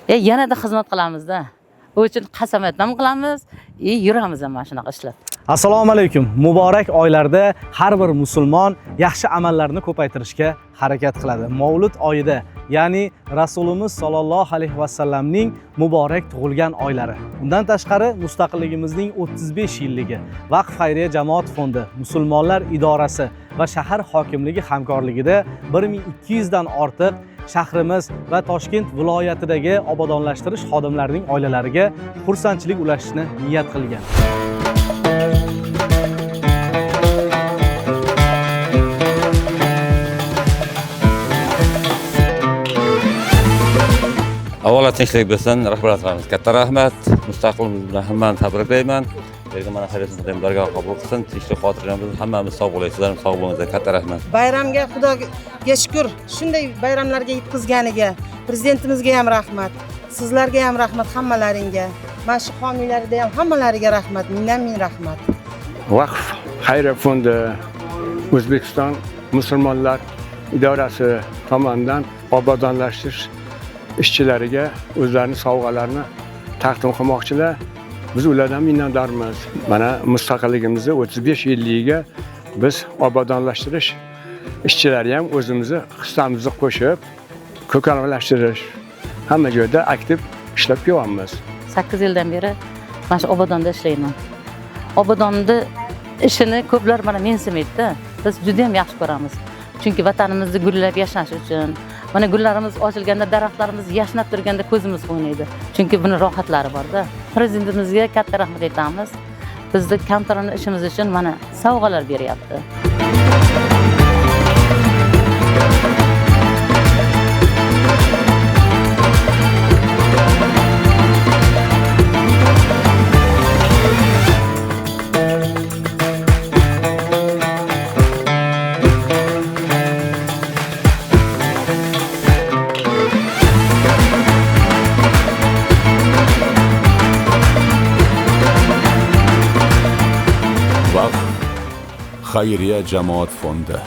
Yanada xizmat qilamizda. U uchun qasamyod ham qilamiz, yuramiz ham mana shunaqa ishlab. Assalomu alaykum. Muborak oylarda har bir musulmon yaxshi amallarni ko'paytirishga harakat qiladi. Mavlud oyida, ya'ni Rasulimiz sollallohu alayhi vasallamning muborak tug'ilgan oylari. Undan tashqari mustaqilligimizning 35 yilligi Vaqf xayriya jamoat fondi, Musulmonlar idorasi va shahar hokimligi hamkorligida 1200 dan ortiq shahrimiz va Toshkent viloyatidagi obodonlashtirish xodimlarining oilalariga xursandchilik ulashishni niyat qilgan. Avvalo tinchlik bo'lsin, rahbariyatimiz katta rahmat. Mustaqilligimiz bilan hammani tabriklayman. Bergan mana xayriyatni Xudoyim dargoh qabul qilsin. Tinchlik, xotirjam bo'lsin. Hammamiz sog' bo'laylik, sizlar ham sog' bo'linglar. Katta rahmat. Bayramga Xudoga shukur, shunday bayramlarga yetkazganiga prezidentimizga ham rahmat, sizlarga ham rahmat, hammalaringga. Mana shu homiylarga ham hammalariga rahmat, mingdan ming rahmat. Vaqf xayriya fondi O'zbekiston musulmonlar idorasi tomonidan obodonlashtirish ishchilariga o'zlarining sovg'alarini taqdim qilmoqchilar. Biz ulardan minnatdormiz. Mana mustaqilligimizni 35 yilligiga biz obodonlashtirish ishchilari ham o'zimizni hissamizni qo'shib, ko'kalamlashtirish hamma joyda aktiv ishlab kelyapmiz. 8 yildan beri mana shu Obodonda ishlayman. Obodonni ishini ko'plar mana mensimaydi-da. Biz juda ham yaxshi ko'ramiz. Chunki vatanimizni gullab yashnashi uchun, mana gullarimiz ochilganda, daraxtlarimiz yashnab turganda ko'zimiz quvnaydi. Chunki buni rohatlari bor-da. Prezidentimizga katta rahmat aytamiz. Bizni kamtarona ishimiz uchun mana sovg'alar beryapti. Vaqf xayriya jamoat fondi.